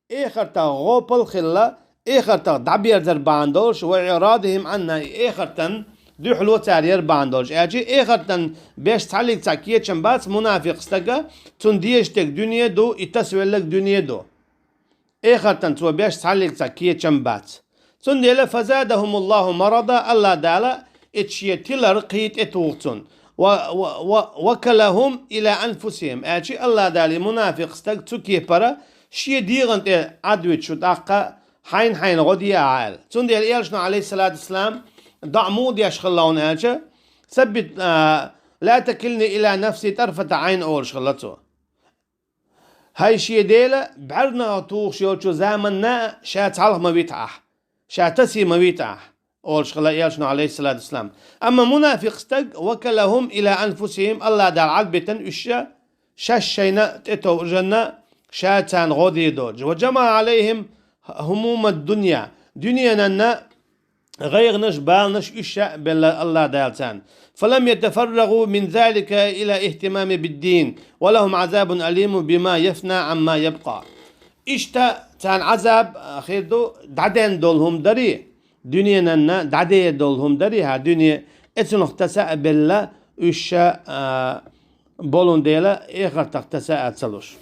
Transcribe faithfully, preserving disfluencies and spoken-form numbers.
эхартах гӀопал хилла, эхартах дӀаберзар бахьана долуш, وإعراضهم عنها, и эхартан дуьхьало цара яр бахьана долуш. Аьлча эхартан беш цхьаллиг цхьа кечам бац мунафикъ стага, цунна дезаш дерг дуьне ду, и тасавелларг дуьне ду. Эхартан цо беш цхьаллиг цхьа кечам бац. Цундела فزادهم الله مرضا, Аллах Дала и шен тилар кхин тӀетуху цунна. ووكلهم إلى أنفسهم, аьлча Аллах Дала и мунафикъ стаг цу кепара шен дегӀан тӀе Ӏадвича шу тӀаккха хьайна-хьайна гӀо де ахьа аьлла. Цундела Элчано, عليه الصلاة والسلام, доӀа муха деш хилла хьуна аьлча, ثبت, а, لا تكلني إلى نفسي طرفة عين олуш хилла цо. ХӀай шен Дела, бӀаьрнах тухуш йолчу заманна ша цхьалха ма вита ахь, ша тасе ма вита ахь, олуш хилла Элчано, عليه الصلاة والسلام. Амма мунафикъ стаг, وكلهم إلى أنفسهم, Аллах Дала Ӏадбитина уьш ша шаьш шайна тӀетовжанна, ша царна гӀо де доцуш. وجمع عليهم هموم الدنيا, дуьненан гӀайгӀанаш, баланаш уьш ша белла Аллах Дала царна. فلم يتفرغوا من ذلك إلى الاهتمام بالدين ولهم عذاب أليم بما يفنى عما يبقى. Иштта царна Ӏазаб, а, хир ду, дӀаден долу хӀума дарий, дуьненанна дӀадер долу хӀума дарий, хӀара дуьне, эцунах таса а белла уьш ша, а, болун дела, эхартах таса а ца луш.